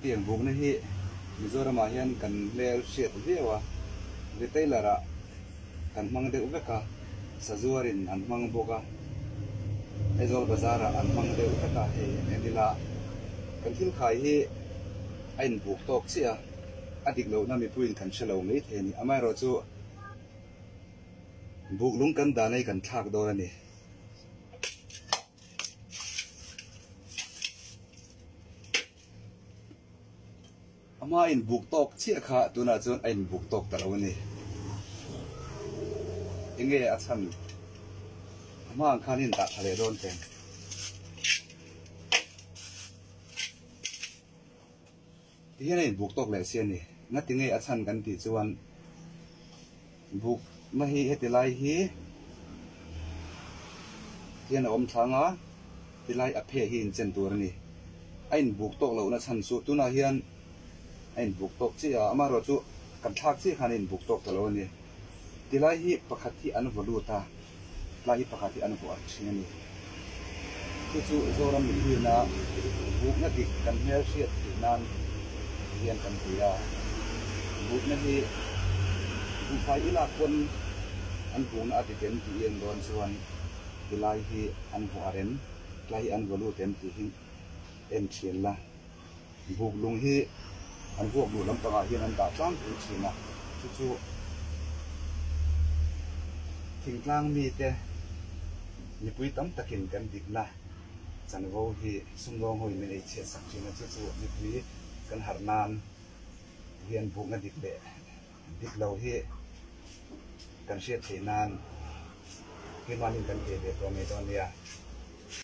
Hetiang bukna hi Mizoramah hian kan hmel hriat viau a, retailer ah kan hmang deuh vek a, sazuarin an hmang bawk a, Aizawl bazar ah an hmang deuh vek a, hei engila kan thil khai hi a inbuk tawk chiah a, a dik lohna mipuiin kan hre lo mai thei a ni. Amaherawhchu buk lung kan dan hi kan thlak dawn a ni. A hma inbuk tawk chiah kha tunah chuan a inbuk tawk ta lo a ni. Enge a chhan? A hma ang khan in dah tha leh dawn teng. Tihian a inbuk tawk leh si a ni. Ngati nge a chhan kan tih chuan bukna hi heti lai hi hian a awm thlang a, tilai a phe hi inchen tur a ni. A inbuk tawk lohna chhan chu tunah hian a inbuk tawk chiah a, amaherawh chu kan thlak chiah khan a inbuk tawk ta lo a ni. Tilai hi pakhat hi an vaw lut a. Tlai hi pakhat hi an vuah thin a ni. Chu chu Zoram mihlina bukna dik kan hmel hriat theih nan hian kan ti a. Bukna hi buhfai i lak pawn an bukna a dik em tih i en dawn chuan tilai hi an vuah rem, tlai hi an vaw lut em tih hi en thin la. Buk lung hi an vuak luh lampangah hian an dah tlangpui thin a, chu chu thingtlang mite mipui tam takin kan dikna chanvo hi sumdawng hawiin min ei chhiat sak thin a, chu chu mipui kan harh nan hian bukna dik leh dik lo hi kan hriat theih nan keimahni kan pe ve tawh ngei dawn nia.